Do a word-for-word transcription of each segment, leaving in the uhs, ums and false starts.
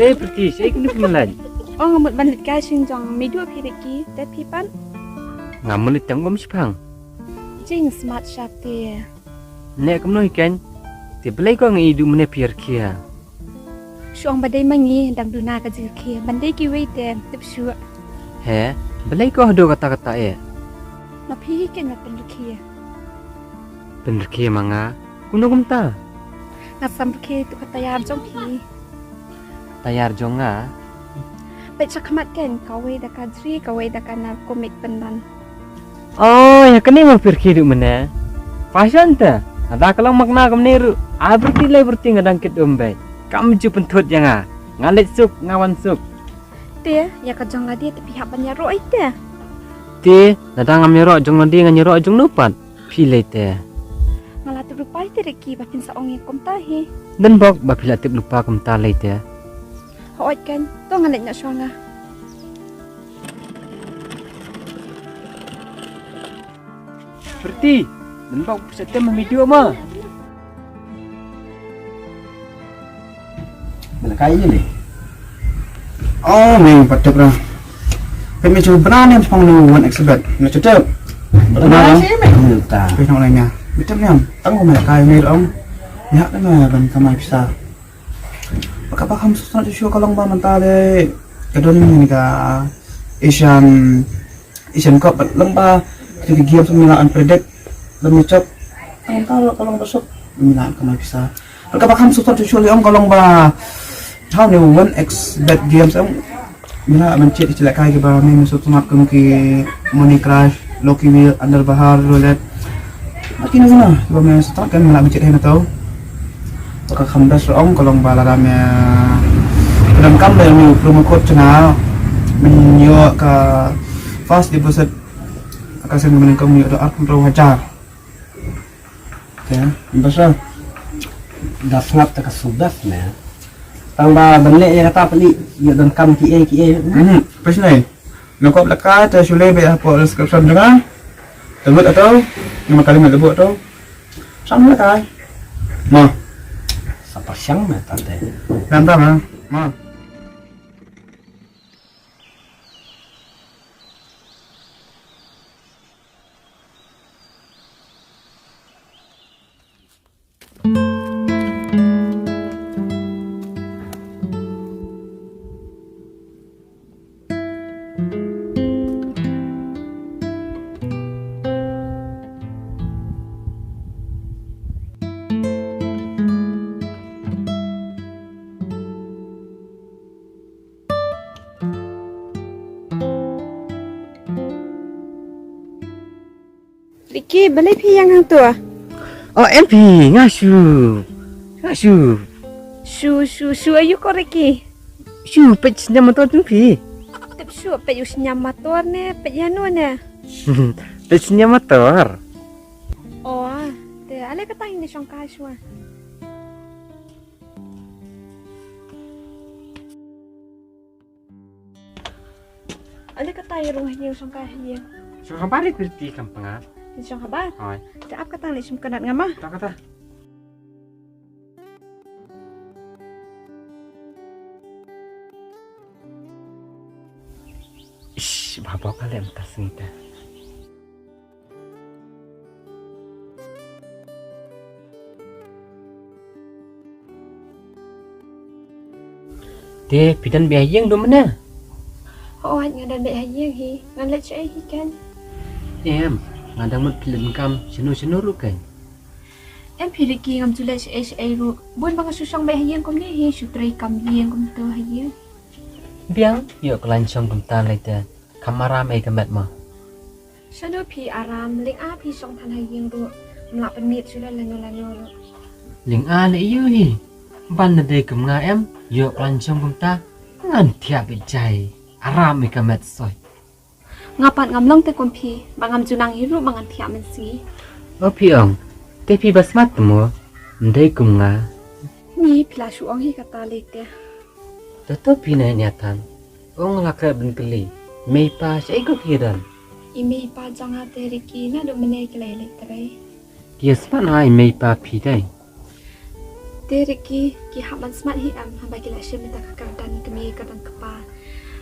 Hei Priti, shaei kine phi mlien? Ong nga mut ban leit kai shinjong, me duh phi Ricky, te phi pat? Nga mlien tang kum shipang. Jing smat shate. Ne kumno hi ken? Te balei ko ngi duh mynne phi rkhie? Shu ong ba dei ma ngi dang duna ka jingkhie, ban dei kiwei te tip shuh. He, balei ko haduh kata kata eh? Ma phi hi ken ma pynrkhie. Pynrkhie ma nga? Kumno kumta? Nga sam rkhie tu ka tayar jong phi. Tayar jong nga? Peit sha khmat ken, kawei da ka jri, kawei da ka narcomic pynban. Oh, ïa kane ma phi rkhie duh mynne. Fashion te. Lada ka long ma kane kumne ruh, a Priti lei Priti nga dang kit um beit. Kam ju pynthut ïa nga. Nga leit suk, nga wan suk. Te, ïa ka jong lade te phi hap ban ïaroh ïa te. Te, lada ngam ïaroh jong lade ngan ïaroh jong no pat? Phi lei te. Nga la tip lypa ïa te Ricky ba phin sa ong ïa kumta hi. Dang bok ba phi la tip lypa kumta lei te. Hooid ken, to ngan leit noh shuwa nga. Priti, dang bok phi sa tem ha mi duh ma. Bala kai ni. Oh, me pat tip ra. Peit me chu bna ne pang nu wan exhibit. Me chu tip. Bala kai ni me. Ta. Peit nong lain ïa. Me tip ne. Tang ko me kai me ong. Ïa me ban kamai pisa. Baka ba kham susah tu shu ka long ba mynta de. Ka don ni ka Asian Asian Cup bad lem ba ki game shu mila unpredict lem ni chop. Tang ka long ka long ba suk mila kamai pisa. Ka ba kham suk tu shu ong ka long ba how ni one x bet games ong mila ban chet ki lehkai ki ba me me suk mat kum ki Money Crush, Lucky Wheel, Under Bahar, Roulette. Ba kine kine ba me suk mat kan mila ban chet hena tau. Ba ka kham best ong ka long ba lada me donkam da ïa u promo code channel men ïoh ka first deposit ka seng men kam ïoh da arphew hynriew hajar. Te, best. Da sngap ta ka suk best ne. Tang ba ban leh ïa kata pynlih ïoh donkam ki ei ki ei. Hmm, best ne. Na kop laka ta shu leh beit hapoh description jong nga. Te lut ato, nama kali ma lebo ato. Sam laka. Ma. Sa pyrshang me ta te. Nam ta ma. Ma. Ricky, balei phi ïeng hangto? Oh, em phi, nga shu. Nga shu. Shu, shu, shu, aïu ko Ricky? Shu, peit sniam motor tu phi. Tip shu, peit u sniam motor ne, peit ïano ne? Peit sniam motor. Oh, te ale kata ine shong kai shu. Ale kata ïa rung ha ïing shong kai ha ïing. Shong habar ri Priti kam pyngat. Shong habar. Hoi. Te ap kata leh shim kynat nga ma. Ta kata. Ish, ba bok ale mynta sngi te. Te phi dang beit ha ïing do mynne? Hooid, nga dang beit ha ïing hi. Ngan leit shaei hi ken? Em, nga dang mut phi leit kam shano shano ruh ken. Em phi Ricky, ngam ju leit shaei shaei ruh. Bun ba nga shu shong beit ha ïing kumne hi, shu trei kam ïing kumto ha ïing. Biang, ïoh ka lain shong kumta lei te. Kham aram ei ka met mo. Shano phi aram, lynga phi shong than ha ïing ruh. Ym lah pynmih shuh lano lano ruh. Lynga leh ïu hi. Ban da dei kum nga em, ïoh ka lain shong kumta. Ngan thiah beit jai. Aram ei ka met soi. Nga pat ngam long te kum phi, ba ngam ju nang hi ruh ba ngan thiah mynsngi. O phi ong, te phi ba smat te mo, ym dei kum nga. Ni phi la shu ong hi kata lei te. Te to phi na ïa than. Ong la khreh ban kylli. Mei pa shaei ko phi don? I mei pa jong nga te Ricky naduh mynne ki la ïaleit trei. Ki ïa smat ha i mei pa phi dei? Te Te Ricky, ki hap ban smat hi em haba ki la shim ïa kata ka kyrdan kmie kyrdan kpa.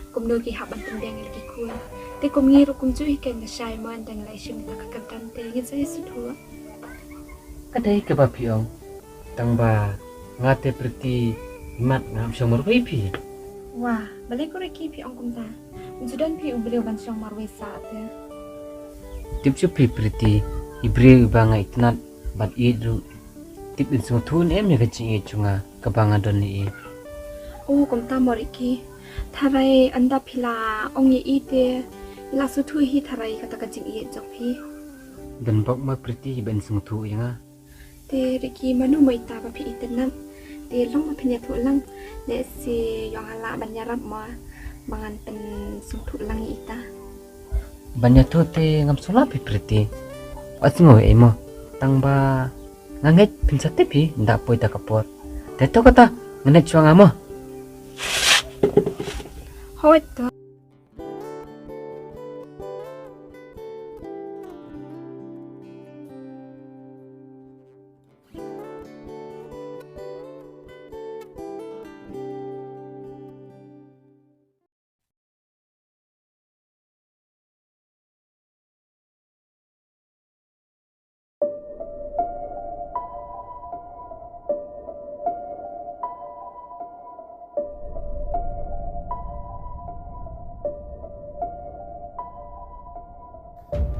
Kumno ki hap ban pynbiang ïa ki khun. Te kum ngi ruh kumjuh hi, kan ngi shai mo haba ngi la shim ïa kata ka kyrdan te ngin sa ïa sngewthuh. Ka dei kaba phi ong. Tang ba nga te Priti, imat ngam shong marwei phi. Wah, balei ko Ricky phi ong kumta? Ju don phi u briew ban shong marwei sah te. Tip shuh phi Priti, i briew iba nga itynnad bad ïeit ruh, tip in sngewthuh ne em ïa ka jingïeit jong nga kaba nga don ïa i. Oh, kumta mo Ricky. Tharai ynda phi la ong ïa i te i la sngewthuh hi tharai kata ka jingïeit jong phi. Don bok mo Priti ba in sngewthuh ïa nga. Te Ricky, mano mo ita ba phi itynnad? Te long ba phin ïathuh lang. Lehse ïoh nga lah ban ïarap mo ba ngan pynsngewthuh lang ïa ita. Ban ïathuh te ngam sngewlah phi Priti. Wat sngew ei mo. Tang ba nga ngeit phin sa tip hi ynda poi da ka por. Te to kata, ngan leit shuwa nga mo. Hooid to.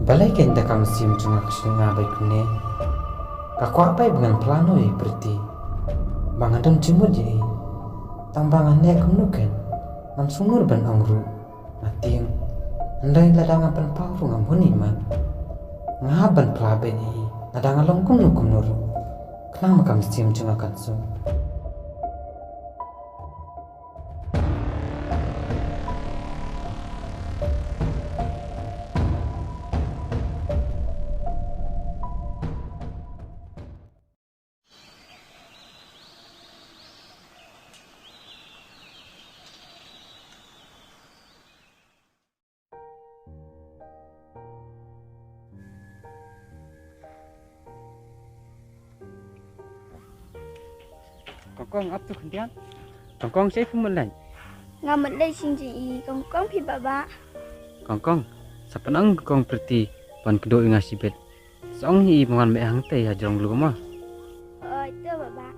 Balei kein da ka mynsiem jong nga ka shu ngat beit kumne? Ka kwah beit ba ngan phla noh ïa i Priti ba nga don jingmut ïa i. Tang ba nga neh kumno kein, ngam sngewbha ban ong ruh. Nga tieng, hynrei lada nga pynpaw ruh ngam hun ïa i man. Nga hap ban phla beit ïa i lada nga long kumno kumno ruh, khnang ba ka mynsiem jong nga kan suk. Kong Kong, ap tu khyndiat. Kong Kong, shaei phi mut leit? Nga mut leit sha ïing jong i Kong Kong, phi Baba. Kong Kong, sa pynang Kong Priti ban kdew ïa nga shibit. Sa ong ïa i ba ngan mih hangtei ha jrong lum mo. Oi to Baba.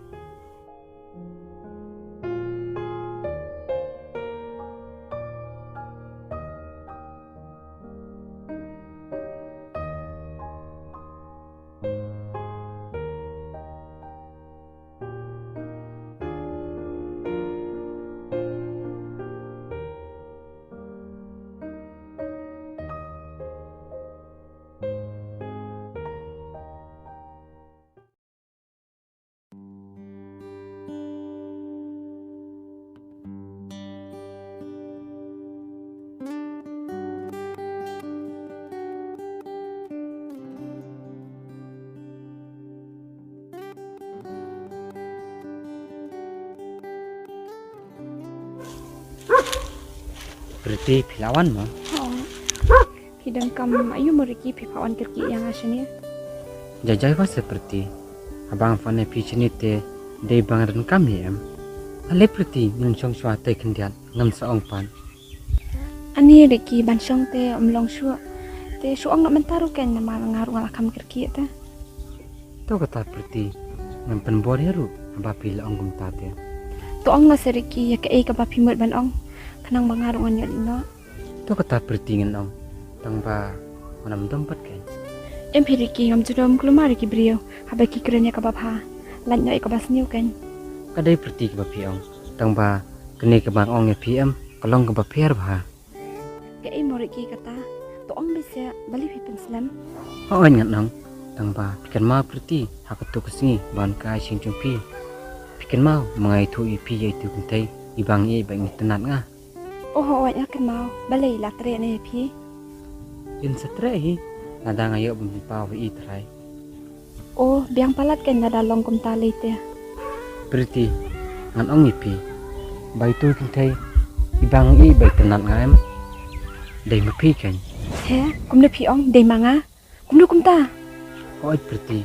Priti, phi la wan mo? Hooid. Phi donkam aïu mo Ricky, phi phah wan kyrkieh ïa nga shane? Jai jai ba se Priti, haba nga phah wan ïa phi shane te dei ba nga donkam hi em. Ale Priti, ngin shong shuwa tei khyndiat, ngan sa ong pat. Ani Ricky, ban shong te ym long shuh. Te shu ong noh mynta ruh kein namar nga ruh nga la kham kyrkieh te. To kata Priti, ngan pynbor ïa ruh haba phi la ong kumta te. To ong noh se Ricky ïa kaei kaba phi mut ban ong, khnang ba nga ruh ngan ïoh leit noh. To kata Priti ngan ong, tang ba ngan ym dom pat kein. Em phi Ricky, ngam ju dom kulmar ïa ki briew haba ki kren ïa kaba bha. Lait noh ïa kaba sniew kein. Ka dei Priti kaba phi ong, tang ba kane kaba nga ong ïa phi em ka long kaba pher bha. Kaei mo Ricky kata? To ong beit se, balei phi pynslem? Hooid ngan ong, tang ba phi kynmaw Priti, ha kato ka sngi ban ka ai sing jong phi, phi kynmaw ma nga ïathuh ïa phi ïa itu kynthei iba nga ïeit bad ngi tynnad nga. Oh hooid nga kynmaw, balei la treh ne ïa phi? Ym sa treh hi, lada nga ïoh ban pynpaw ïa i trai. Oh, biang palat kein lada long kumta lei te. Priti, ngan ong ïa phi ba itu kynthei iba nga ïeit bad tynnad nga em, dei ma phi kein. He, kumno phi ong dei ma nga? Kumno kumta? Hooid Priti,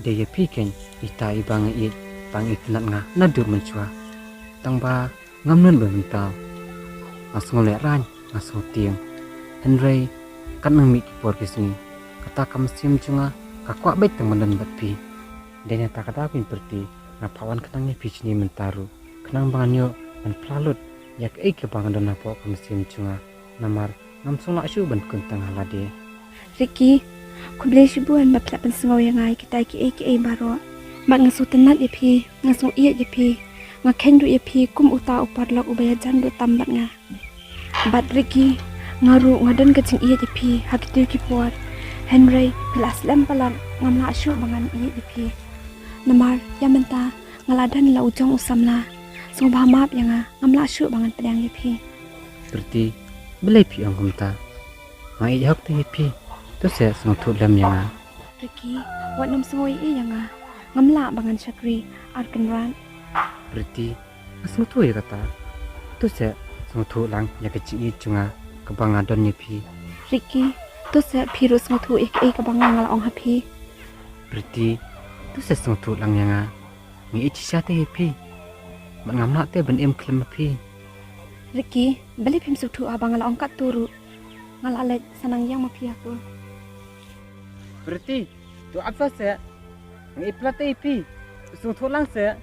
dei ïa phi kein ita iba nga ïeit. Nga itynnad nga naduh mynshuwa. Tang ba ngam nud ban mynta. Nga sngew lehraiñ, nga sngew tieng. Hynrei kat nang mih ki por ki sngi, kata ka mynsiem jong nga ka kwah beit tang ban don bad phi. Dei na kata ka daw keiñ Priti, nga phah wan khnang ïa phi shane mynta ruh, khnang ba ngan ïoh ban phla lut ïa kaei kaba nga don hapoh ka mynsiem jong nga. Namar ngam sngewlah shuh ban kyntang ha lade. Ricky, khublei shibun ba phi la pynsngew ïa nga ïa kitai kiei kiei baroh. Bad nga sngewtynnad ïa phi, nga sngew ïeit ïa phi. Nga kheiñ ruh ïa phi kum uta u paralok uba ïajan duh tam bad nga. Bad Ricky, nga ruh nga don ka jingïeit ïa phi ha kito ki por. Hynrei phi la slem palat, ngam lah shuh ba ngan ïeit ïa phi. Namar ïa mynta nga la don la u jong u samla. Sngewbha map ïa nga, ngam lah shuh ba ngan pdiang ïa phi. Priti, balei phi ong kumta? Nga ïeit hok te ïa phi. To seh sngewthuh lem ïa nga. Ricky, wat nym sngew ïeit ïa nga. Ngam lah ba ngan shakri ar kynrad. Priti, nga sngewthuh ïa kata. To seh sngewthuh lang ïa ka jingïeit jong nga kaba nga don ïa phi. Ricky, to seh phi ruh sngewthuh ïa kaei kaba nga nga la ong ha phi. Priti, to seh sngewthuh lang ïa nga. Nga ïeit shisha te ïa phi. Bad ngam lah te ban im khlem ma phi. Ricky, balei phim sngewthuh haba nga la ong katto ruh? Nga la leit sa nang ïeng ma phi ha kut. Priti, to ap sha seh. Nga ïeit palat te ïa phi. Sngewthuh lang seh.